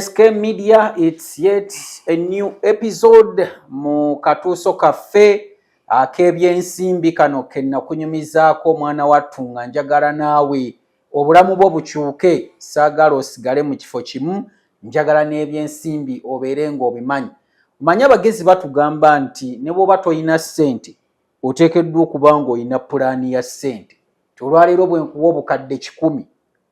SK Media, it's yet a new episode mu katuuso kaffe ak'ebyensimbi kano ke nakunyumizaako omwana wattu nga njagala naawe obulamu bwo bukyuke. Saagala osigale mu kifo kimu, njagala n'ebyensimbi obeere ng'obimanyi. Omanyi abagezi batugamba nti ne bw'oba toyina ssente, oteekeddwa okuba ng'olina pulaani ya ssente. Ti olwaleero bwe nkuwa obukadde 100,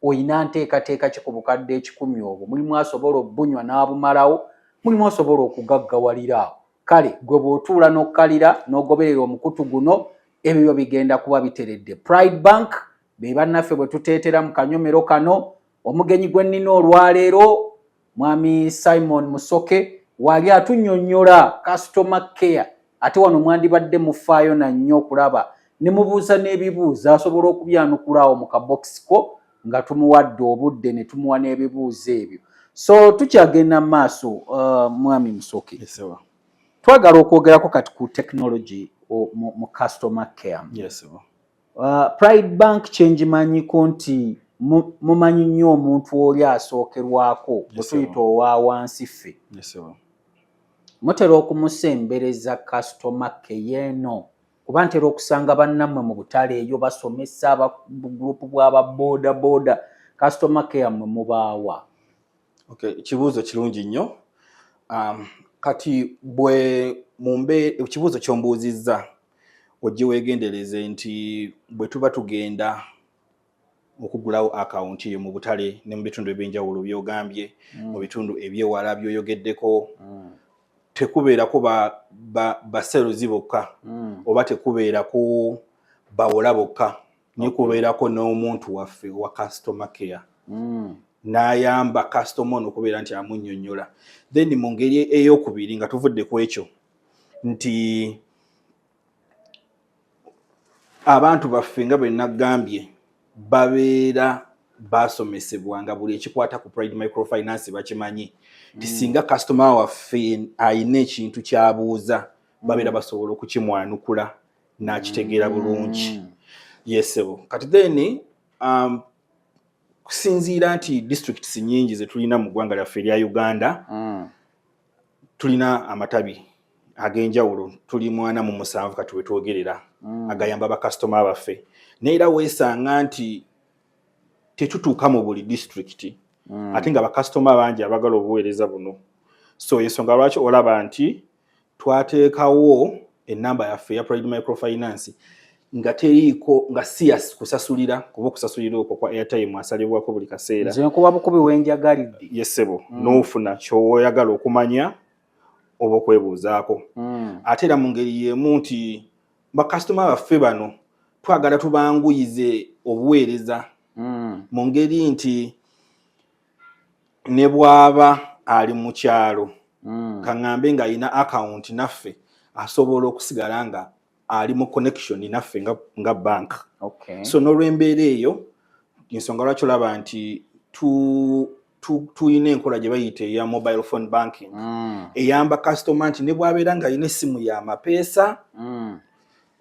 oyina nteekateeka ki ku bukadde 100 obwo? Mulimu asobola obunywa n'abumalawo, mulimu asobola okugaggawalira awo. Kale gwe bw'otuula n'okkalira n'ogoberera omukutu guno, ebyo bigenda kuba biteredde. Pride Bank be bannaffe bwe tuteetera mu kanyomero kano. Omugenyi gwe nnina olwaleero, Mwami Simon Musoke, wali atunnyonnyola customer care. Ate wano mwandibadde mufaayo na nnyo okulaba ne mubuuza n'ebibuuzo, asobola okubyanukula awo mu kabokisi ko nga tumuwadde obudde ne tumuwa n'ebibuuzo ebyo. So tukyagenda mu maaso, Mwami Musoke, twagala okwogerako kati ku technology mu customer care. Pride Bank kyenjimanyiko nti mumanyi nnyo omuntu oli asookerwako bwe tuyita owa wansi ffe. Mutera okumusembereza customer care eno, kuba ntera okusanga bannammwe mu butale eyo basomesa gurupu bw'aba boda boda. Customer care mmwe mubaawa? Okay, ekibuuzo kirungi nnyo. Kati bwe mumbe ekibuuzo ky'ombuuzizza, ojje weegendereze nti bwe tuba tugenda okugulawo akawunti eyo mu butale ne mu bitundu ebyenjawulo by'ogambye, mu bitundu ebyewala by'oyogeddeko, tekubeerako ba sales bokka oba tekubeerako bawola bokka, naye kubeerako n'omuntu waffe owa customer care n'ayamba kasitoma ono okubeera nti amunnyonnyola. Then mu ngeri eyokubiri, nga tuvudde ku ekyo nti abantu baffe nga bwe nagambye babeera basomesebwa nga buli ekikwata ku Pride Microfinance bakimanyi, nti singa kasitoma waffe ayina ekintu kyabuuza, babeera basobola okukimwanukula n'akitegeera bulungi. Yes ssebo. Kati then kusinziira nti districts nyingi zetulina mu ggwanga lyaffe erya Uganda, tulina amatabi ag'enjawulo, tuli 47 kati wetwogerera, agayamba bakasitoma baffe. Naye era weesanga nti tetutuuka mu buli disitulikiti, ate nga bakasitoma bangi abagala obuweereza buno. So ensonga lwaki olaba nti twateekawo enamba yaffe eya Pride Microfinance nga teriiko, nga si ya kusasulira, kuba okusasulira okwo kwa airtime asalibwako buli kaseera. Nze nkuba bukubi wenjagalidde. Yes ssebo, n'ofuna kyoyagala okumanya oba okwebuuzaako. Ate era mu ngeri y'emu nti bakasitoma baffe bano twagala tubanguyize obuweereza mu ngeri nti ne bw'aba ali mu kyalo, kaŋŋambe ng'alina akawunti naffe, asobola okusigala nga ali mu connection naffe nga bank. So n'olw'embeera eyo, ensonga lwaki olaba nti tulina enkola gye bayita eya mobile phone banking, eyamba kasitoma nti ne bw'abeera ng'alina essimu ya mapeesa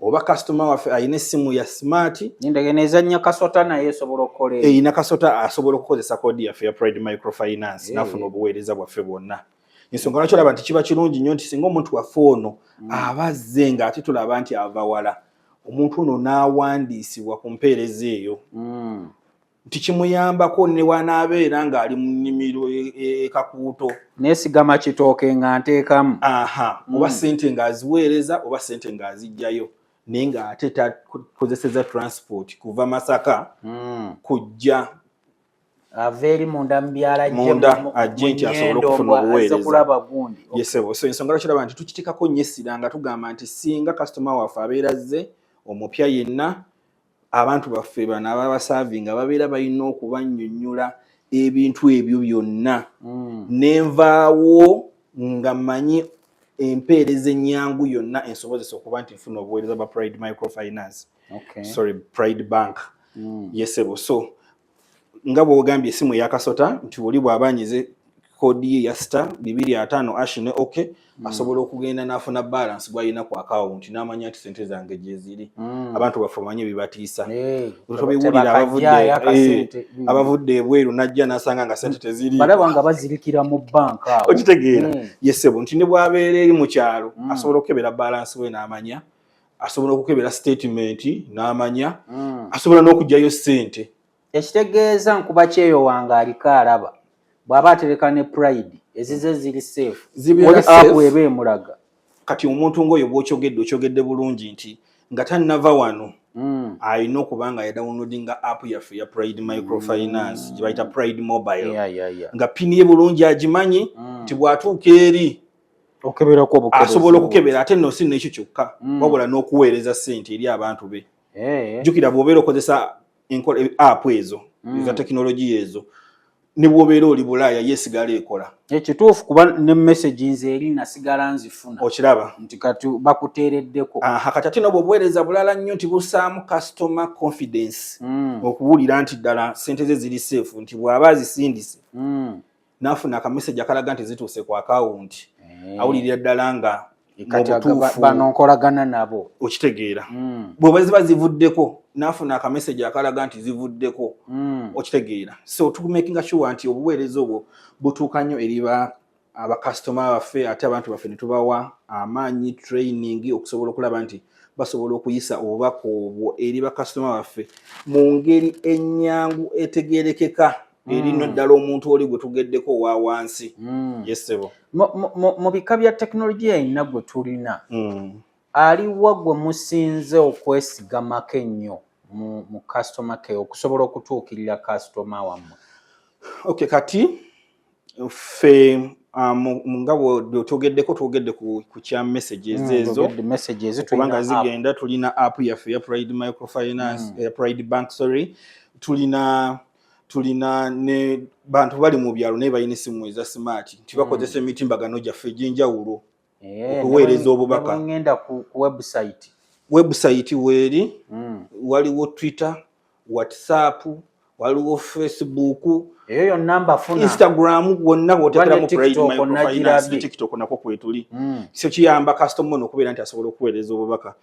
oba kasitoma waffe alina essimu ya smart. Nindageno ezannya kasota, naye esobola okukola ebyo. Erina kasota, asobola okukozesa koodi yaffe ya Pride Microfinance n'afuna obuweereza bwaffe bwonna. Ensonga lwaki olaba nti kiba kirungi nnyo nti singa omuntu waffe ono aba azze nga ate tulaba nti ava wala, omuntu ono n'awandiisibwa ku mpeereza eyo, nti kimuyambako ne wanaabeera ng'ali mu nnimiro ekakuuto. Neesigama kitooke nga nteekamu. Aha, oba ssente ng'aziweereza oba ssente ng'aziggyayo, naye ng'ate takozeseza transport kuva Masaka kujja. Ava eri munda mu byala ajje munda ajje nti mu asobole Nyendo okufuna mbw azze obuweereza. Kulaba gundi. Yes ssebo. So ensonga lwaki olaba nti tukitikako nnyo essira nga tugamba nti singa kasitoma waffe abeera azze omupya yenna, abantu baffe bano ababasaavinga babeera balina okubannyonnyola ebintu ebyo byonna, nenvaawo nga mmanyi empeereza ennyangu yonna ensobozesa okuba nti nfuna obuweereza bwa Pride Microfinance, sorry, Pride Bank. Yes ssebo. So nga bw'ogambye, esimu eyakasota nti oli bw'aba anyize Code ye ya *250# ne OK, asobola okugenda n'afuna balance gw'alina ku akawunti, n'amanya nti sente zange gyeziri. Abantu baffe omanye bibatiisa. Tobiwulira, abavudde ebweru najja n'asanga nga sente teziri. Balaba nga bazirikira mu banka awo. Okitegeera? Yes ssebo, nti ne bw'abeera eri mu kyalo, asobola okukebera balance we n'amanya, asobola okukebera statement n'amanya, asobola n'okugyayo sente. Ekitegeeza nkuba kyeyo wange aliko alaba, bw'aba atereka ne Pride, ezize ziri safe? Zibeera Wali safe. app eba emulaga. Kati omuntu ng'oyo bw'okyogedde, okyogedde bulungi nti nga tannava wano, alina okuba nga yadownloadinga app yaffe ya Pride Microfinance gye bayita Pride Mobile, nga PIN ye bulungi agimanyi, nti bw'atuuka eri okeberako obukebezi. Asobola okukebera. Ate nno si nekyo kyokka, wabula n'okuweereza ssente eri abantu be. Jjukira, bw'obeera okozesa enkola app ezo eza tekinologiya ezo, ne bw'obeera oli Bulaaya, yeesigala ekola. Ekituufu, kuba ne message nze eri nasigala nzifuna. Okiraba? Nti kati bakuteereddeko. Aha, kati ate nobwo obuweereza bulala nnyo nti bussaamu customer confidence, okuwulira nti ddala sente ze ziri safe, nti bw'aba azisindise n'afuna akamessage akalaga nti zituuse ku akawunti, awulirira ddala nga mu Kati butuufu. Bano nkolagana nabo. Okitegeera? Bw'oba ziba zivuddeko, n'afuna akamessage akalaga nti zivuddeko. Okitegeera? So tumakinga sure nti obuweereza obwo butuuka nnyo eri abakasitoma baffe, ate abantu baffe ne tubawa amaanyi, training, okusobola okulaba nti basobola okuyisa obubaka obwo eri bakasitoma baffe mu ngeri ennyangu etegerekeka eri nno ddala omuntu oli gwe tugeddeko owa wansi. Yes ssebo. Mu bika bya tekinologiya yenna gwe tulina, aliwa gwe musinze okwesigamako ennyo mu customer care okusobola okutuukirira kasitoma wammwe? Okay, kati ffe nga bwe twogeddeko, twogedde ku kya messages ezo. Twogedde messages. Kubanga tulina app. Zigenda, tulina app yaffe ya Pride Microfinance, ya Pride Bank, sorry. Tulina ne bantu bali mu byalo naye balina essimu eza smart, nti bakozesa emitimbagano gyaffe egy'enjawulo okuweereza obubaka. Ne bwe ngenda ku website. Website weeri, waliwo Twitter, WhatsApp, waliwo Facebook. Eyo yonna mbafuna. Instagram, wonna woteekeramu ne Pride TikTok Microfinance, nagirabye. Ne TikTok nakwo kwetuli. So kiyamba kasitoma ono okubeera nti asobola okuweereza obubaka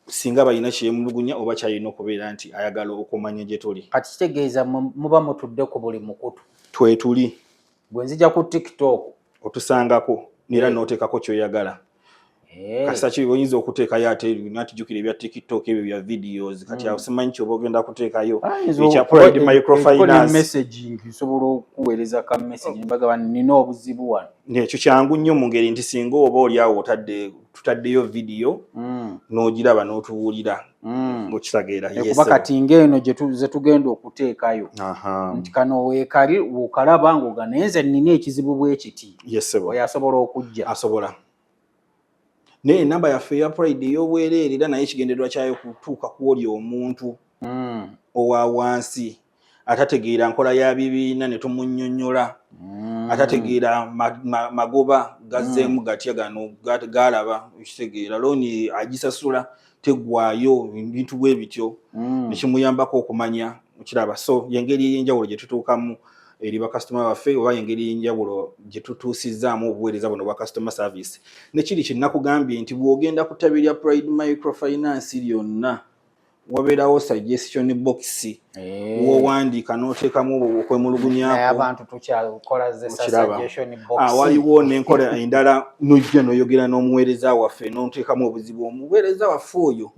singa balina kyemulugunya oba kyalina okubeera nti ayagala okumanya gye tuli. Kati kitegeeza muba mutudde ku buli mukutu. Twetuli. Bwe nzija ku TikTok? Otusangako nera n'oteekako kyoyagala. Kasita ki oyinza okuteekayo, ate natijjukira ebya TikTok ebyo bya videos. Kati awo simanyi kyoba ogenda kuteekayo ekya Pride Microfinance. Messaging, nsobola okuweereza ka message mbagamba nina obuzibu wano. Ekyo kyangu nnyo mu ngeri nti singa oba oli awo otadde, tutaddeyo vidiyo, n'ogiraba n'otuwulira. Okitegeera? Kuba kati ng'eno ze tugenda okuteekayo, nti kano weekali wokalaba ng'oga naye nze nina ekizibu bwe kiti. Yes ssebo. Oyo asobola okujja? Asobola, naye enamba yaffe eya Pride ey'obwereere era naye ekigendererwa kyayo kutuuka ku oli omuntu owa wansi atategeera nkola ya bibiina ne tumunnyonnyola, atategeera magoba gazzeemu gatya gano galaba. Okitegeera? Looni agisasula teggwayo, ebintu bwe bityo, nekimuyambako okumanya. Okiraba? So yengeri ey'enjawulo gye tutuukamu eri bakasitoma baffe, oba engeri ey'enjawulo gye tutuusizzaamu obuweereza buno bwa customer service. Nekiri kye nakugambye nti bw'ogenda ku ttabi lya Pride Microfinance lyonna, wabeerawo suggestion box wowandiika n'oteekamu obwo Naye okwemulugunyaako. Abantu tukyakola ze Okiraba? suggestion box. Waliwo n'enkola endala, nojja n'oyogera n'omuweereza waffe n'oteekamu obuzibu, omuweereza waffe oyo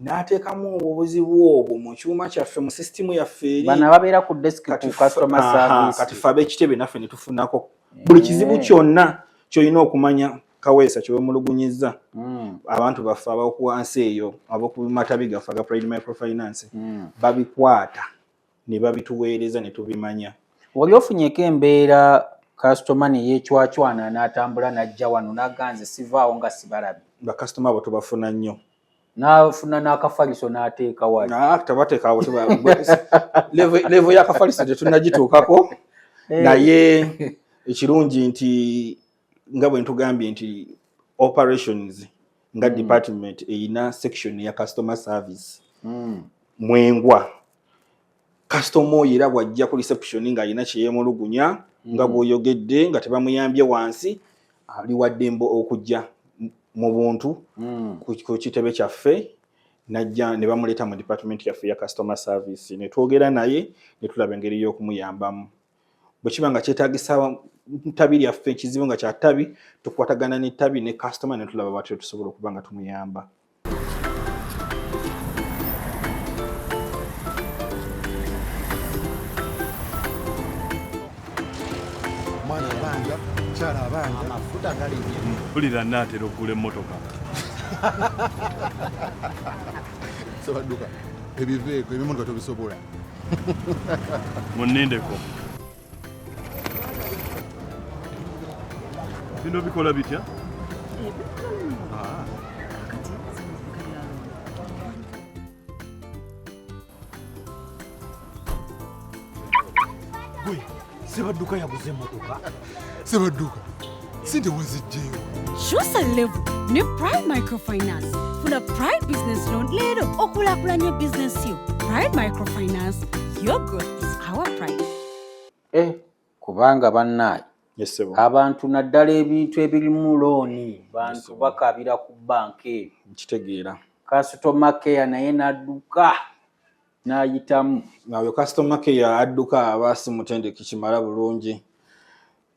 n'ateekamu obwo obuzibu obwo mu kyuma kyaffe, mu sisitimu yaffe eri. Bano ababeera ku desk, Kati ku customer service. Kati ffe ab'ekitebe naffe ne tufunako buli kizibu kyonna kyolina okumanya, Kaweesa, kyewemulugunyizza. Abantu baffe abakuwansi eyo, ab'oku matabi gaffe aga Pride Microfinance, babikwata ne babituweereza ne tubimanya. Wali ofunyeko embeera kasitoma ne yeecwacwana n'atambula n'ajja wano n'aganze sivaawo nga sibalabye? Bakasitoma abo tubafuna nnyo. N'afuna n'akafaliso n'ateeka wali? Tabateekawo, level y'akafaliso tetunnagituukako. Naye ekirungi nti nga bwe ntugambye nti operations nga department eyina section ya customer service, mwengwa kasitoma oyo era bw'ajja ku reception ng'alina kyeyemulugunya. Nga bw'oyogedde nga tebamuyambye wansi, ali waddembe okujja mu buntu ku kitebe kyaffe, najja ne bamuleeta mu department yaffe ya customer service, ne twogera naye ne tulaba engeri y'okumuyambamu. Bwe kiba nga kyetaagisa ttabi lyaffe, ekizibu nga kya ttabi, tukwatagana n'ettabi ne customer ne tulaba batyo tusobola okuba nga tumuyamba. Mwana abanja, mukyala abanja, amafuta galinye. Mpulira naatera okugula emmotoka. Sebadduka, ebiveeko ebimotoka tobisobola. Munnindeko. Bino bikola bitya? Gwe, Sebadduka yaguze emmotoka. Sebadduka, sente wazijjeewo? Kyusa level ne Pride Microfinance. Funa Pride Business Loan leero okulaakulanya bizinesi yo. Pride Microfinance, your growth is our pride. Kubanga bannaaye Yes, ssebo. abantu naddala ebintu ebirimu looni, bantu Yes, bakaabira ku banka eyo. Nkitegeera. Customer care naye n'adduka n'ayitamu. Oyo customer care adduka aba si mutendeke kimala bulungi.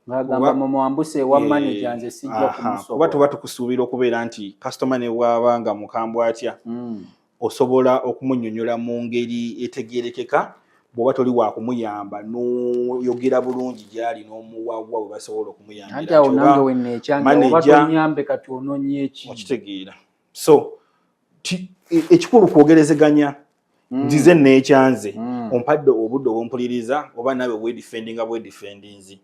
Ng'agamba mumwambuse ewa manager, nze sijja kumusobola. Kuba tuba tukusuubira okubeera nti customer ne bw'aba nga mukambwe atya, osobola okumunnyonnyola mu ngeri etegeerekeka. Bw'oba toli wa kumuyamba, n'oyogera bulungi gy'ali n'omuwawa we basobola okumuyambira. Anti awo Nti oba nange we neekyange, oba manager tonyambe kati onoonye eki? Okitegeera. So ekikulu kwogerezeganya. Nzize neekyanze, ompadde obudde obumpuliriza, oba naawe weedifendinga bwedifendinzi,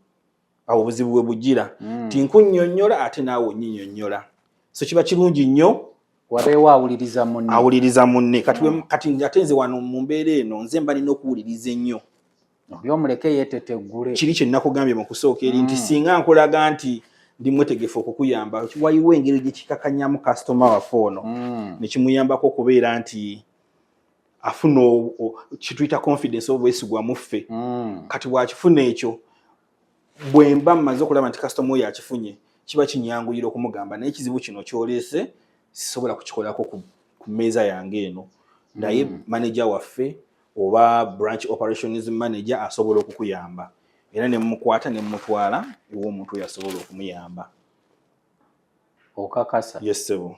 awo obuzibu bwe bugira ti nkunnyonnyola ate naawe onnyinyonnyola. So kiba kirungi nnyo wabeewo awuliriza munne. Awuliriza munne. Kati kati ate nze wano mu mbeera eno nze mba nina okuwuliriza ennyo. Oli omuleke yeeteteggule. Kiri kye nakugambye mu kusooka eri nti singa nkulaga nti ndi mwetegefu okukuyamba, waliwo engeri gye kikakanyamu kasitoma waffe ono ne kimuyambako okubeera nti afuna kituyita confidence oba obwesigwa mu ffe. Kati bw'akifuna ekyo, bwe mba mmaze okulaba nti kasitoma oyo akifunye, kiba kinyanguyira okumugamba, naye ekizibu kino ky'oleese sisobola kukikolako ku mmeeza yange eno, naye manager waffe oba branch operations manager asobola okukuyamba, era ne mmukwata ne mmutwala ew'omuntu oyo asobola okumuyamba. Okakasa? Yes, ssebo.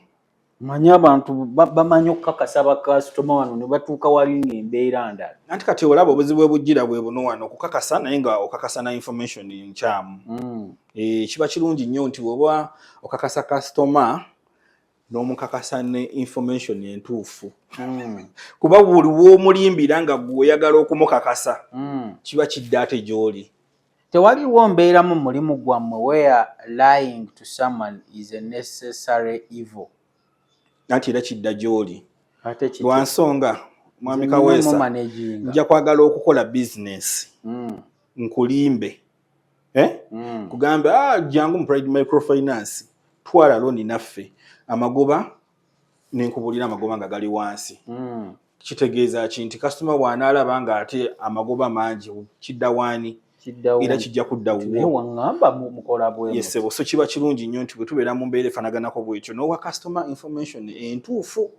Manyi abantu bamanyi okukakasa bakasitoma wano ne batuuka wali ng'embeera ndala. Anti kati olaba obuzibu bwe bujjira bwe buno wano, okukakasa naye nga okakasa na information nkyamu. Kiba kirungi nnyo nti bw'oba okakasa kasitoma n'omukakasa ne information entuufu. Kuba buli w'omulimbira nga gwe oyagala okumukakasa, kiba kidda ate gy'oli. Tewaliwo mbeera mu mulimu gwammwe where lying to someone is a necessary evil? Anti era kidda gy'oli. Ate kiti? Lwa nsonga, Mwami Nze Kaweesa, nina managinga. nja kwagala okukola bizinesi. Nkulimbe. Kugambe, jangu mu Pride Microfinance, twala looni naffe. Amagoba, ne nkubuulira amagoba nga gali wansi. Kitegeeza ki nti kasitoma bw'anaalaba ng'ate amagoba mangi, kidda waani? Kidda Era wuwo. kijja kudda wuwo. Naye waŋŋamba mukola bwe Yes, mutyo. ssebo. So kiba kirungi nnyo nti bwe tubeera mu mbeera efaanaganako bw'etyo, n'owa customer information entuufu,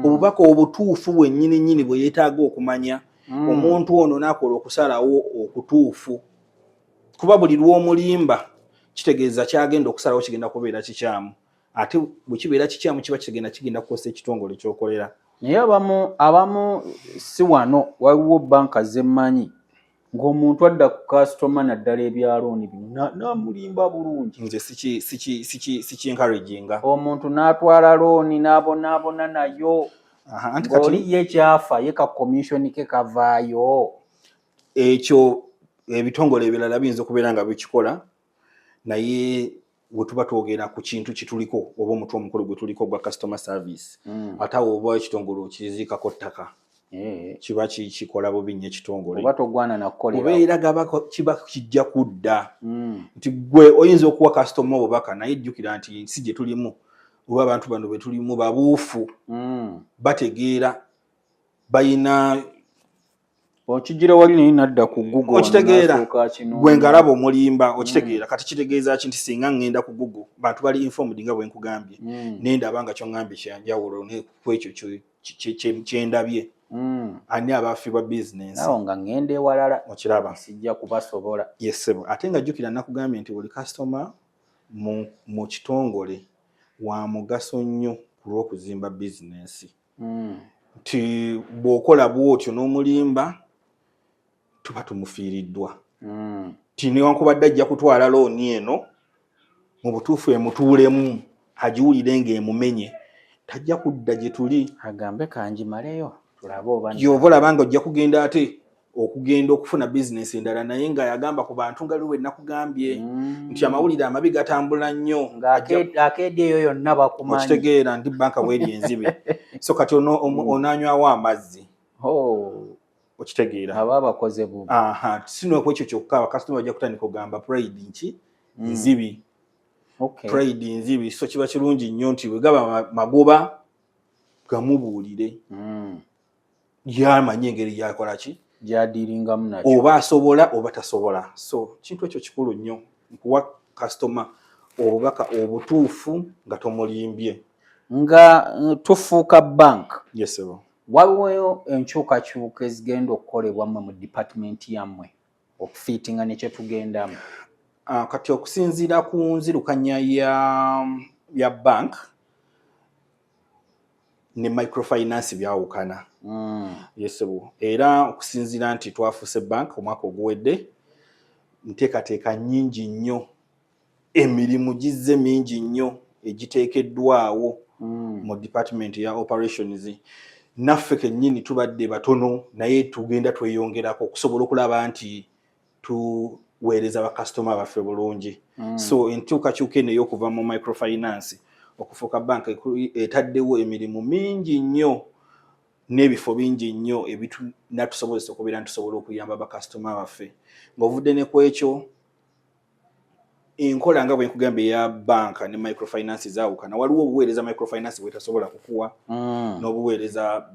obubaka obutuufu bwennyini nnyini bwe yeetaaga okumanya. Omuntu ono n'akola okusalawo okutuufu. Kuba buli lw'omulimba kitegeeza ky'agenda okusalawo kigenda kubeera kikyamu. Ate bwe kibeera kikyamu kiba kigenda kukosa ekitongole ky'okolera. Naye abamu si wano, waliwo banka ze mmanyi ng'omuntu adda ku kasitoma naddala ebya looni bino n'amulimba bulungi. Nze siki encouraginga. Omuntu n'atwala looni n'abonaabona nayo. Aha, anti Ng'oli kati ye kyafa, ye ka commission ke kavaayo. Ekyo ebitongole ebirala biyinza okubeera nga bikikola, naye bwe tuba twogera ku kintu kituliko oba omutwe omukulu gwe tuliko gwa customer service, ate awo oba ekitongole okiziikako ttaka. Kiba kikola bubi nnyo ekitongole. Oba togwana na kukolera. Kubeera gaba kiba kijja kudda. Nti gwe oyinza okuwa customer obubaka, naye jjukira nti ensi gye tulimu oba abantu bano be tulimu babuufu. Bategeera, balina Okigira wali naye nadda ku Google. Okitegeera, gwe ngalaba omulimba, okitegeera? Kati kitegeeza ki? Nti singa ŋŋenda ku Google, bantu bali informed nga bwe nkugambye, nendaba nga kyoŋŋambye kyanjawulo ku ekyo kyendabye, ani aba afiirwa bizinensi? Awo nga ŋŋenda ewalala. Okiraba? Sijja kubasobola. Yes ssebo. Ate nga jjukira nakugambye nti buli kasitoma mu kitongole wa mugaso nnyo ku lw'okuzimba bizinensi, nti bw'okola bw'otyo n'omulimba, tuba tumufiiriddwa, ti newankubadde ajja kutwala looni eno, mu butuufu emutuulemu, agiwulire ng'emumenye, tajja kudda gye tuli. Agambe kanjimaleyo tulabe oba. Yova olaba nga ojja kugenda ate okugenda okufuna bizinesi endala, naye nga yagamba ku bantu nga lwe nakugambye nti amawulire amabi gatambula nnyo. Ng'akeedi eyo yonna bakumanyi. Okitegeera nti banka bweri enzibe, so kati onaanywawo amazzi. Oh, Okitegeera? Aba bakoze bubi. Aha, si nokwekyo kyokka, abakasitoma bajja kutandika okugamba Pride nki? Nzibi. Pride nzibi. So kiba kirungi nnyo nti bwe gaba magoba, gamubuulire, yamanyi engeri gyakola ki, Gyadiringamu nakyo. Oba asobola oba tasobola. So kintu ekyo kikulu nnyo, nkuwa kasitoma obubaka obutuufu nga tomulimbye. Nga tufuuka bank, Yes ssebo. waliwo enkyukakyuka ezigenda okukolebwa mmwe mu department yammwe okufiitinga ne kyetugendamu? Ah, kati okusinziira ku nzirukanya ya bank ne microfinance byawukana. Yes ssebo. Era okusinziira nti twafuuse bank omwaka oguwedde, nteekateeka nnyingi nnyo, emirimu gizze mingi nnyo egiteekeddwawo mu department ya operations. Naffe kennyini tubadde batono, naye tugenda tweyongerako okusobola okulaba nti tuweereza bakasitoma baffe bulungi. So enkyukakyuka eno ey'okuva mu microfinance okufuuka bank etaddewo emirimu mingi nnyo n'ebifo bingi nnyo ebinatusobozesa okubeera nti tusobola okuyamba bakasitoma baffe. Ng'ovudde ne ku ekyo, enkola nga bwe nkugamba eya banka ne microfinance zaawukana. Waliwo obuweereza microfinance bwetasobola kukuwa n'obuweereza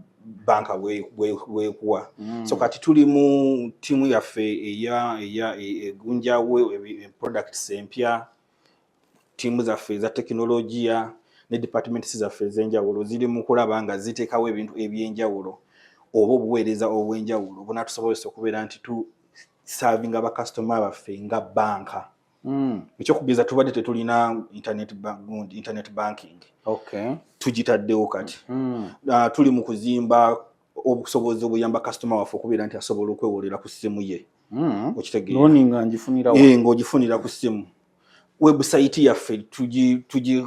banka bwekuwa. So kati tuli mu ttiimu yaffe eya egunjawo products empya, ttiimu zaffe eza tekinologiya ne departments zaffe ez'enjawulo ziri mu kulaba nga ziteekawo ebintu ebyenjawulo oba obuweereza obw'enjawulo bunatusobozesa okubeera nti tuservinga bakasitoma baffe nga banka. Ekyokugeza, tubadde tetulina gundi, internet banking, tugitaddewo kati. Tuli mu kuzimba obusobozi obuyamba kasitoma waffe okubeera nti asobola okwewolera ku ssimu ye. Okitegeera? Looni nga ngifunira wa? Eh, ng'ogifunira ku ssimu. Website yaffe tugi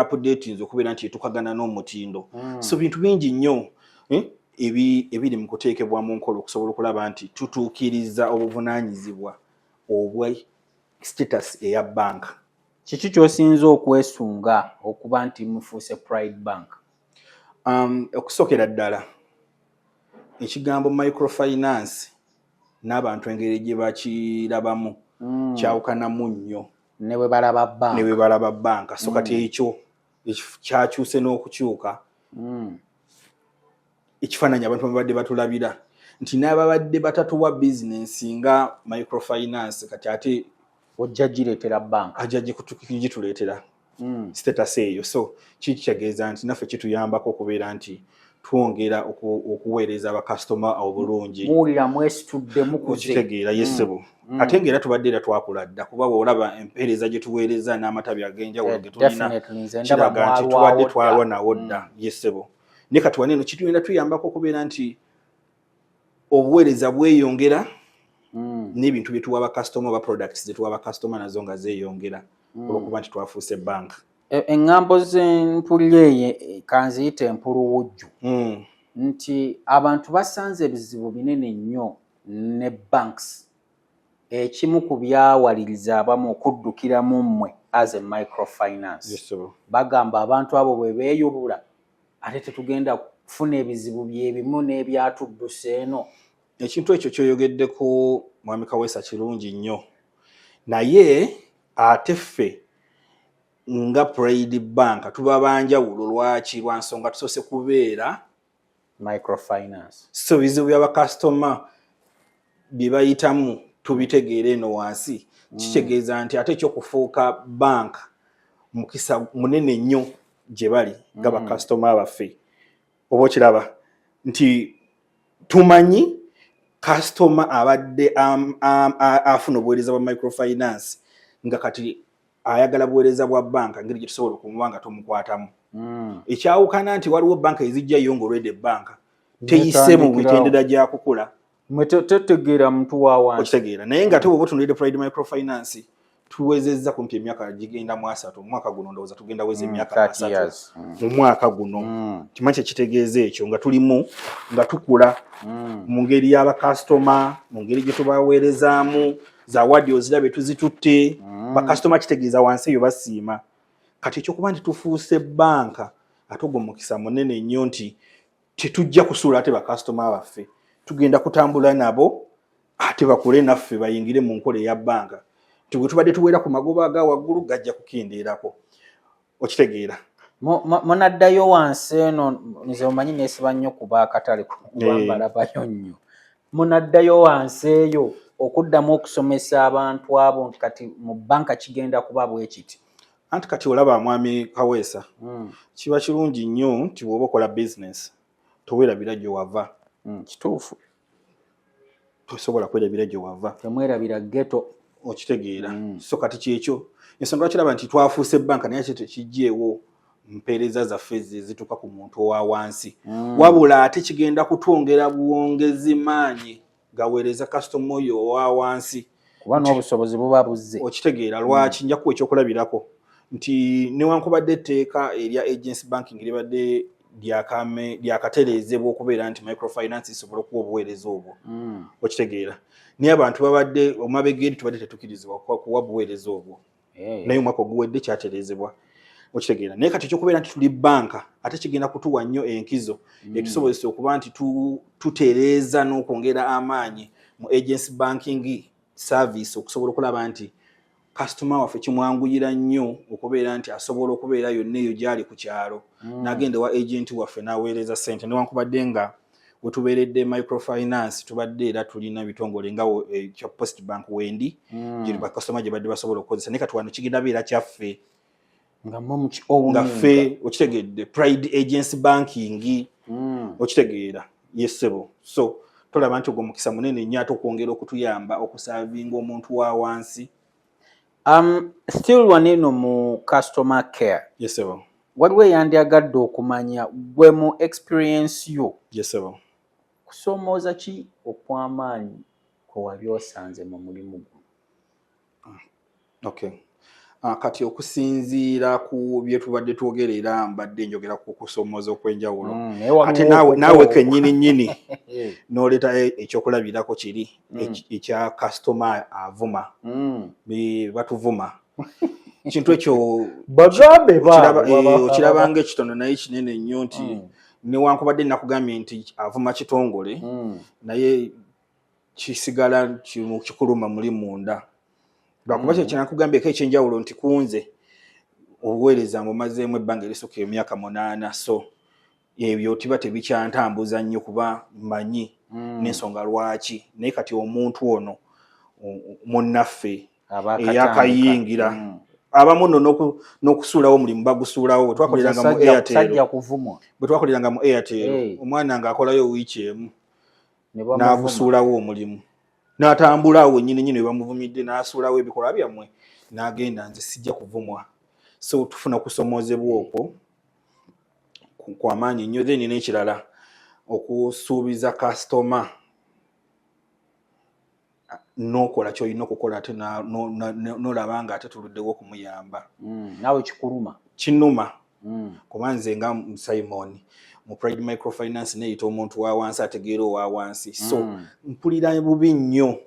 updatinze okubeera nti etukagana n'omutindo. So bintu bingi nnyo ebiri mu kuteekebwa mu nkola okusobola okulaba nti tutuukiriza obuvunaanyizibwa obwa status eya banka. Kiki ky'osinza okwesunga okuba nti mufuuse Pride Bank? Okusookera ddala, ekigambo microfinance n'abantu engeri gye bakirabamu kyawukanamu nnyo ne bwe balaba banka. Ne bwe balaba banka. So kati ekyo kyakyuse n'okukyuka ekifaananyi abantu babadde batulabira, nti n'ababadde batatuwa bizinensi nga microfinance, kati ate ojja gireetera banka. Ajja gituleetera status eyo. So kikitegeeza nti naffe kituyambako okubeera nti twongera okuweereza bakasitoma obulungi. Muwulira mwesitudde, mukuze. Okitegeera? Yes ssebo. Ate ngaera tubadde era twakula dda, kuba bw'olaba empeereza gye tuweereza n'amatabi ag'enjawulo ge tulina, Definitely, nze ndaba kiraga nti mwalwawo tubadde dda. Twalwa nawo dda. Yes ssebo. Naye kati wano eno kitugenda tuyambako okubeera nti obuweereza bweyongera n'ebintu bye tuwa bakasitoma oba products ze tuwa bakasitoma nazo nga zeeyongera olwokuba nti twafuuse banka. Eŋŋambo z'empulira eyo, kanziyite empuluwujju, nti abantu basanze ebizibu binene nnyo ne banks, ekimu ku byawaliriza abamu okuddukiramu mmwe as a microfinance. Yes, sir. Bagamba abantu abo bwe beeyubula, ate tetugenda kufuna ebizibu byebimu n'ebyatuddusa eno? Ekintu ekyo kyoyogeddeko, mwami Kaweesa, kirungi nnyo, naye ate ffe nga Pride Bank tuba banjawulo. Lwaki? Lwa nsonga tusoose kubeera microfinance. So bizibu byabakasitoma. Bye bayitamu tubitegeera eno wansi. Kitegeeza nti ate ekyokufuuka bank mukisa munene nnyo gye bali nga bakasitoma baffe. Oba okiraba nti tumanyi kasitoma abadde afuna obuweereza bwa microfinance nga kati ayagala buweereza bwa banka, ngeri gye tusobola okumuwa nga tumukwatamu. Ekyawukana nti waliwo banka ezijjayo nga olwedde banka teyise mu mitendera gya kukula. Mwe tetegeera muntu wa wansi. Okitegeera? Naye nga ate bw'oba otunuulidde Pride Microfinance, tuwezezza kumpi emyaka gigenda mu 30 omwaka guno. Ndowooza tugenda weza emyaka 30 30 years. Mu mwaka guno. Kimanyi kyekitegeeza ekyo, nga tulimu nga tukula mu ngeri y'abakasitoma, mu ngeri gye tubaweerezaamu, zawadi ozirabe tuzitutte. Bakasitoma kitegeeza wansi eyo basiima. Kati ekyokuba nti tufuuse banka, ate ogwo mukisa munene nnyo nti tetujja kusuula ate bakasitoma baffe, tugenda kutambula nabo ate bakule naffe, bayingire mu nkola eya banka, nti bwe tubadde tuweera ku magoba aga waggulu gajja kukendeerako. Okitegeera? Munaddayo wansi eno? Nze omanyi neesiba nnyo kuba akatale, kuba mbalabayo nnyo. Munaddayo wansi eyo okuddamu okusomesa abantu abo nti kati mu banka kigenda kuba bwe kiti? Anti kati olaba, mwami Kaweesa, kiba kirungi nnyo nti bw'oba okola bizinesi toweerabira gye wava. Kituufu. Tosobola kwerabira gye wava. Temwerabira ghetto. Okitegeera? So kati kyekyo ensonga lwaki olaba nti twafuuse banka, naye ate tekijjeewo mpeereza zaffe ze ezituuka ku muntu owa wansi, wabula ate kigenda kutwongera bwongezi maanyi gaweereza kasitoma oyo owa wansi. Kuba n'obusobozi buba buzze. Okitegeera lwaki? Nja kuwa ekyokulabirako nti newankubadde etteeka erya agency banking libadde lyakatereezebwa okubeera nti microfinance isobola okuwa obuweereza obwo, okitegeera, naye abantu babadde omabega eri tubadde tetukirizibwa kuwa buweereza obwo, naye omwaka oguwedde kyatereezebwa. Okitegeera? Naye kati ekyokubeera nti tuli banka ate kigenda kutuwa nnyo enkizo etusobozesa okuba nti tutereeza n'okwongera amaanyi mu agency banking service, okusobola okulaba nti kasitoma waffe kimwanguyira nnyo okubeera nti asobola okubeera yonna eyo gyali ku kyalo, n'agenda ewa agent waffe n'aweereza ssente. Newankubadde nga wetubeeredde microfinance, tubadde era tulina ebitongole nga kya Post Bank wendi gye bakasitoma gye badde basobola okukozesa, naye kati wano kigenda beera kyaffe nga mmwe muki nga ffe, okitegedde, Pride Agency Banking. Okitegeera? Yes ssebo. So tolaba nti ogwo mukisa munene nnyo ate okwongera okutuyamba okuservinga omuntu wa wansi? Still waneno mu customer care, Yes ssebo. waliwo eyandyagadde okumanya gwe mu experience yo, Yes ssebo. kusoomooza ki okw'amaanyi kwe wali osanze mu mulimu guno? Okay. Kati okusinziira ku bye tubadde twogera, era mbadde njogera ku kusoomooza okw'enjawulo, Naye waliwo ate naawe kennyini nnyini n'oleeta ekyokulabirako kiri ekya kasitoma avuma. Batuvuma, kintu ekyo Bagambe okiraba nga ekitono, naye kinene nnyo, nti newankubadde nakugambye nti avuma kitongole, naye kisigala kikuluma muli munda, lwakuba kyo kyenakugambyeko ekyenjawulo nti kunze obuweereza mbumazeemu ebbanga erisukka emyaka 8, so ebyo tiba tebikyantambuza nnyo kuba mmanyi n'ensonga lwaki. Naye kati omuntu ono munnaffe eyakayingira, abamu nno n'okusuulawo omulimu bagusuulawo. Bwe twakoleranga mu Airtel, Sajja kuvumwa. Bwe twakoleranga mu Airtel, omwana ng'akolayo wiiki emu Ne bamuvuma. n'agusuulawo omulimu n'atambula awo wennyini nyini we bamuvumidde, n'asuulawo ebikolwa byammwe n'agenda, nze sijja kuvumwa. So tufuna okusomoozebwa okwo kwamaanyi nnyo. Then n'ekirala, okusuubiza kasitoma n'okola kyolina okukola, ate n'olaba nga ate tuluddewo okumuyamba. Naawe kikuluma. Kinuma, kuba nze nga Simon mu Pride Microfinance neyita omuntu wa wansi ategeera owa wansi, so mpulira bubi nnyo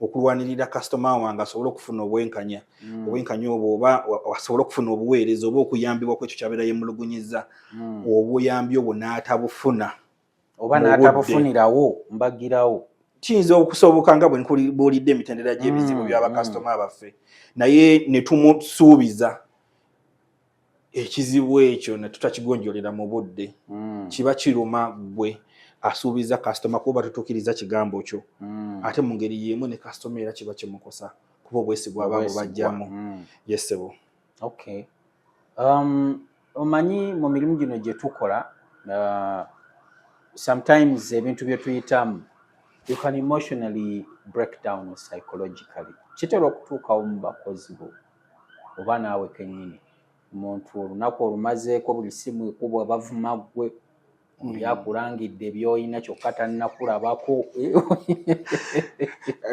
okulwanirira kasitoma wange asobole okufuna obwenkanya, obwenkanya obwo oba asobole okufuna obuweereza oba okuyambibwa ku ekyo kyabeera yemulugunyiza, obuyambi obwo n'atabufuna oba mu budde. N'atabufunirawo mbagirawo. Kiyinza okusoboka nga bwe nkubuulidde emitendera gy'ebizibu by'abakasitoma baffe, naye ne tumusuubiza ekizibu ekyo ne tutakigonjolera mu budde, kiba kiruma ggwe. asuubiza kasitoma kuba tutuukiriza kigambo kyo. Ate mu ngeri y'emu ne kasitoma era kiba kimukosa kuba obwesigwa aba bubajjamu. Yes ssebo. Okay. Omanyi mu mirimu gino gye tukola, sometimes ebintu bye tuyitamu, you can emotionally break down psychologically. Kitera okutuukawo mu bakozi bo oba naawe kennyini, omuntu olunaku olumazeeko buli simu ekubwa bavuma ggwe, oli akulangidde by'olina kyokka tannakulabako.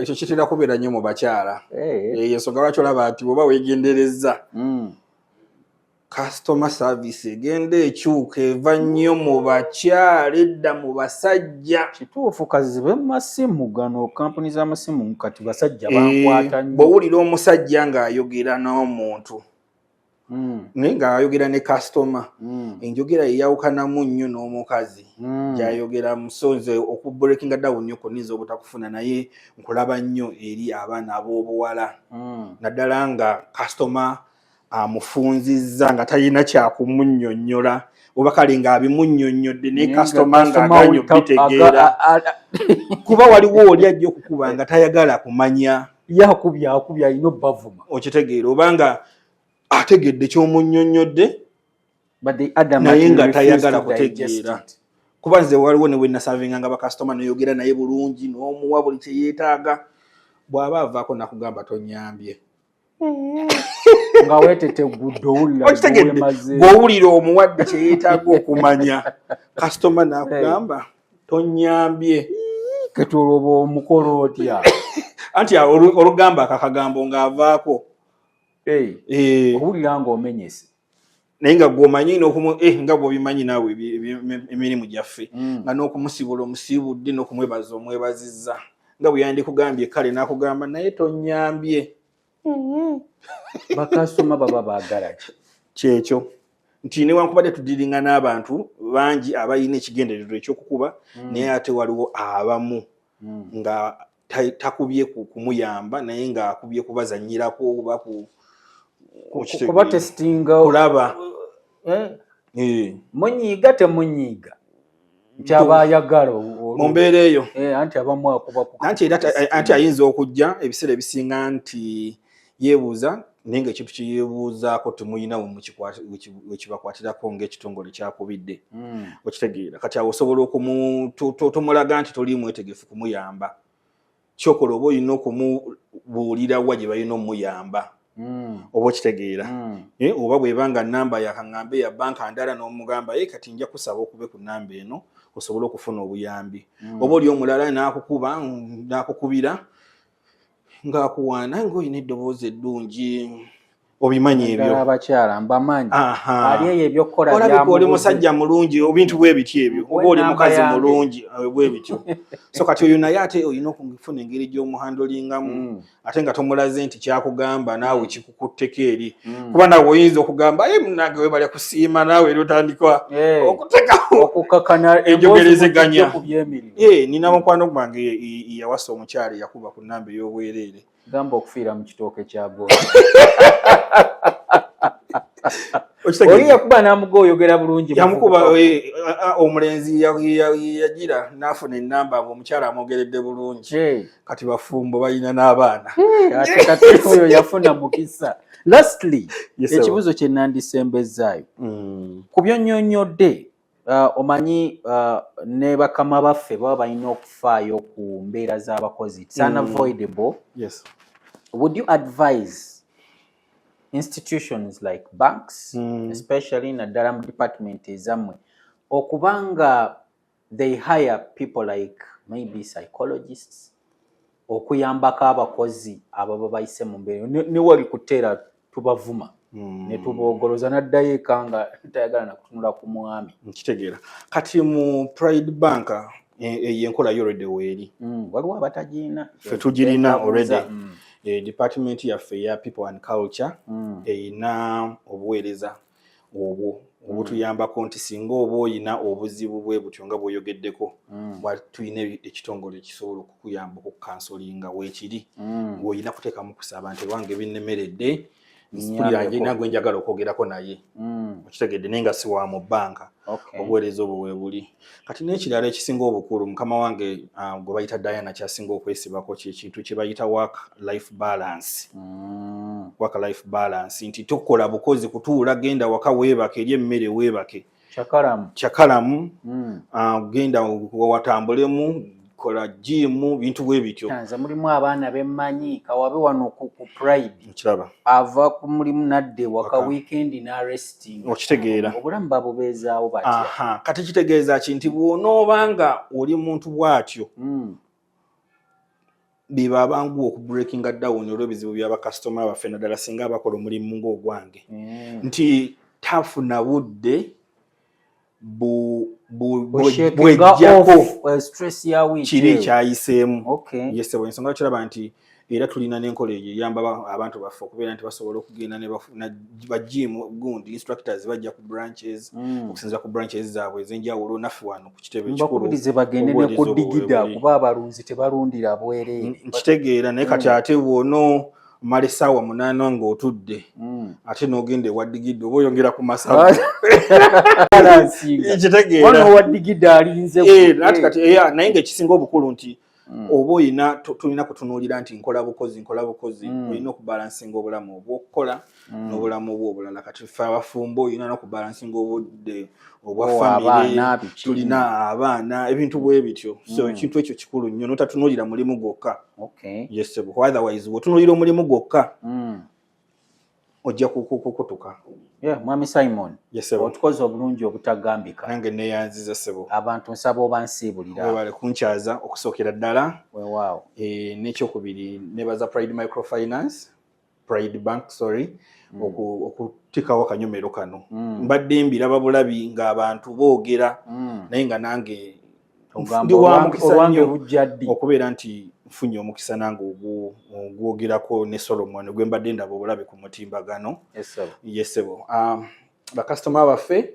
Ekyo kitera kubeera nnyo mu bakyala. Eyo ensonga lwaki olaba nti bw'oba weegenderezza, customer service egenda ekyuka, eva nnyo mu bakyala edda mu basajja. Kituufu, kazibe masimu gano, kampuni z'amasimu kati basajja bankwata nnyo. Bw'owulira omusajja ng'ayogera n'omuntu, naye ng'ayogera ne kasitoma, enjogera yeyawukanamu nnyo n'omukazi gy'ayogeramu. So nze okubreakinga down nnyo konyinza obutakufuna, naye nkulaba nnyo eri abaana ab'obuwala, naddala nga kasitoma amufunzizza nga talina kyakumunnyonnyola, oba kale ng'abimunnyonnyodde naye kasitoma ng'aganye obitegeera, kuba waliwo oli ajja okukuba nga tayagala kumanya. Yakubya akubya, alina obbavuma. Okitegeera, obanga ategedde ky'omunnyonnyodde naye nga tayagala kutegeera. Kuba nze waliwo ne wenasavinga nga bakasitoma neyogera naye bulungi n'omuwa buli kye yeetaaga, bw'aba avaako nakugamba tonyambye. Nga weetetegudde, owulira. Okitegedde, bw'owulira omuwadde kye yeetaaga okumanya, kasitoma n'akugamba tonyambye. Ketoloba omukolo otya? Anti olugamba akakagambo ng'avaako. Owulira ng'omenyese. Naye nga gwomanyi nga bw'obimanyi naawe emirimu gyaffe, nga n'okumusibula omusiibudde, n'okumwebaza omwebazizza, nga bwe yandikugambye kale n'akugamba naye tonyambye. Bakasitoma baba baagala ki? Kyekyo nti newankubadde tudiringa n'abantu bangi abalina ekigendererwa ekyokukuba, naye ate waliwo abamu nga takubye kumuyamba, naye ng'akubye kubazannyirako oba kubatestinga. Kulaba. Munyiiga temunyiiga, nkyaba ayagala. Mu mbeera eyo. Anti abamu akuba. Anti era anti ayinza okujja ebiseera ebisinga nti yeebuuza, naye nga ekintu kyeyeebuuzaako temuyina wekibakwatirako ng'ekitongole kyakubidde. Okitegeera, kati awo osobola tomulaga nti toli mwetegefu kumuyamba. Kyokola oba olina okumubuulira wa gye balina omuyamba, oba okitegeera. Oba bw'eba nga namba yakaŋŋambe ya banka ndala, n'omugamba ye kati nja kusaba okube ku namba eno osobole okufuna obuyambi. Oba oli omulala n'akukuba, n'akukubira ng'akuwaana ng'olina eddoboozi eddungi, obimanyi ebyo. Abakyala mbamanyi, ali eyo ebyokukola. Olabika oli musajja mulungi, ebintu bwe bityo ebyo, oba oli mukazi mulungi, bwe bityo. So kati oyo naye ate olina okufuna engeri gy'omuhandlingamu, ate nga tomulaze nti kyakugamba naawe kikukutteko eri, kuba naawe oyinza okugamba ye munange webale kusiima, naawe era otandika okutekawo okukakana. Enjogerezeganya. Nina mukwano gwange yawasa omukyala yakuba ku namba ey'obwereere. Gamba okufiira mu kitooke kya gonja. Oli yakuba n'amuga oyogera bulungi. Yamukuba omulenzi yagira n'afuna enamba nga omukyala amwogeredde bulungi. Kati bafumbo, balina n'abaana. Ate kati oyo yafuna mukisa. Lastly, ekibuuzo kye nandisembezaayo ku byonnyonnyodde, omanyi ne bakama baffe baba balina okufaayo ku mbeera z'abakozi, it's unavoidable. Would you advise institutions like banks, especially naddala mu department ezammwe, okuba nga they hire people like maybe psychologists okuyambako abakozi ababa bayise mu mbeera ne wali kuteera tubavuma ne tuboogoloza, n'addayo eka nga tayagala nakutunula ku mwami? Nkitegeera. Kati mu Pride Bank eyo enkola yo already weeri. Waliwo abatagirina. Ffe tugirina already. Department yaffe eya people and culture erina obuweereza obwo obutuyambako nti singa oba oyina obuzibu bwe butyo nga bw'oyogeddeko, tulina ekitongole ekisobola okukuyamba okucounselinga weekiri, ng'olina kuteekamu kusaba nti wange binnemeredde. Mpulira nagwe njagala okwogerako naye. Okitegedde? Naye nga si wa mu bbanka. Obuweereza obwo weebuli. Kati n'ekirala ekisinga obukulu, mukama wange gwe bayita Diana kyasinga okwesibako, kyekintu kye bayita work life balance. Work life balance nti tokola bukozi kutuula, genda waka weebake, eri emmere weebake. Kyakalamu. Kyakalamu. Genda watambulemu, kola jimu, bintu bwe bityo. Nze mulimu abaana bemmanyi kawabe wano ku Pride. Nkiraba. Ava ku mulimu nadda ewaka weekend n'aresting. Okitegeera? Obulamu babubeezaawo batya? Aha, kati kitegeeza ki? Nti bw'onooba nga oli muntu bw'atyo, biba abangu okubreakinga down olw'ebizibu by'abakasitoma baffe, naddala singa abakola omulimu ng'ogwange, nti tafuna budde bwejjako kiri ekyayiseemu. Yes, ensonga kiraba nti era tulina n'enkola eyo eyamba abantu baffe okubeera nti basobola okugenda bajimu gundi instructors bajja ku branches, okusinziira ku branches zaabwe ez'enjawulo, naffe wano ku kitebe. Ekikulu bagende ne ku Digida, kuba abalunzi tebalundira bwereere. Nkitegeera, naye kati ate bw'ono mala essaawa 8 ng'otudde, ate n'ogenda ewa Digida, oba oyongera ku masavu. Kitegeera, wa Digida alinze. Ati kati naye ng'ekisinga obukulu nti oba oyina, tulina kutunuulira nti nkola bukozi, nkola bukozi. Olina okubalansinga obulamu obwokukola n'obulamu bwo obulala. Kati ffe abafumbo, olina n'okubalansinga obudde obwa famire, tulina abaana, ebintu bwe bityo. So ekintu ekyo kikulu nnyo, notatunuulira mulimu gwokka. Yes, otherwise bw'otunuulira omulimu gwokka, ojja kukutuka. Mwami Simon, otukoze obulungi obutagambika. Nange neyanziza, ssebo. Abantu nsaba oba nsiibulira. Webale kunkyaza okusookera ddala. Weewaawo. N'ekyokubiri, nebaza Pride Microfinance, Pride Bank, sorry, okutikawo akanyomero kano. Mbadde mbiraba bulabi ng'abantu boogera, naye nga nange ndi wa mukisa nnyo okubeera nti nfunye omukisa nange ogwogerako ne Solomon gwe mbadde ndaba obulabe ku mutimbagano. Yes, ssebo. Bakasitoma baffe,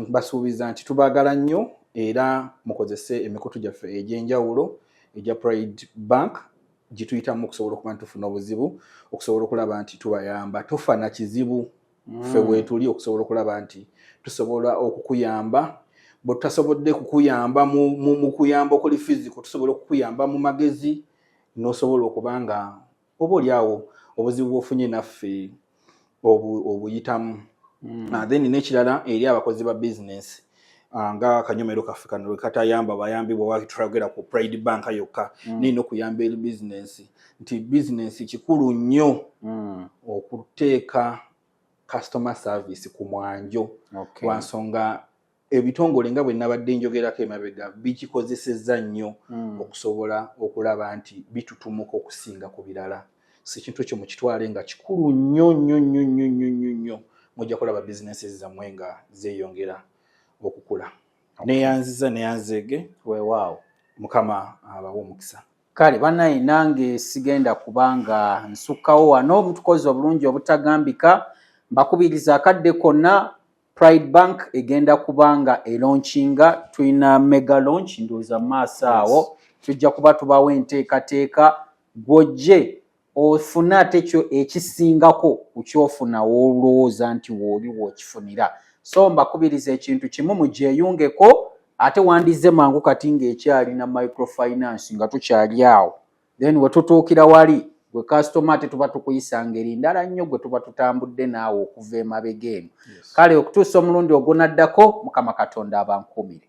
basuubiza nti tubaagala nnyo, era mukozese emikutu gyaffe egy'enjawulo egya Pride Bank gituyitamu okusobola okuba nti tufuna obuzibu, okusobola okulaba nti tubayamba. Tofa na kizibu, ffe weetuli okusobola okulaba nti tusobola okukuyamba. Bwe tutasobodde kukuyamba mu kuyamba okuli physical, tusobola okukuyamba mu magezi n'osobola okuba nga oba oli awo obuzibu bw'ofunye naffe obuyitamu. Then n'ekirala, eri abakozi ba business, nga akanyomero kaffe kano lwe katayamba bayambibwa watwogera ku Pride Bank yokka, naye n'okuyamba eri business, nti business kikulu nnyo okuteeka customer service ku mwanjo, lwansonga ebitongole nga bwe nabadde njogerako emabega bikikozesezza nnyo okusobola okulaba nti bitutumuka okusinga ku birala. Si kintu ekyo mukitwale nga kikulu nnyo nnyo nnyo nnyo nnyo nnyo nnyo, mujja kulaba bizinesi zammwe nga zeeyongera okukula. Neyanziza, neyanzeege. Weewaawo. Mukama abawe omukisa. Kale bannaye, nange sigenda kubanga nsukkawo wano. Mutukoze obulungi obutagambika. Mbakubiriza akadde konna, Pride Bank egenda kubanga elaunchinga, tulina mega launch ndowooza mu maaso awo. Tujja kuba tubawo enteekateeka gw'ojje ofune ate kyo ekisingako ku kyofuna w'olowooza nti wooli w'okifunira. So mbakubiriza ekintu kimu, mugyeyungeko, ate wandize mangu kati ng'ekyalina microfinance, nga tukyali awo. Then we tutuukira wali gwe kasitoma, ate tuba tukuyisa ngeri ndala nnyo gwe tuba tutambudde naawe okuva emabega eno. Kale okutuusa omulundi ogunaddako, Mukama Katonda abankuumire.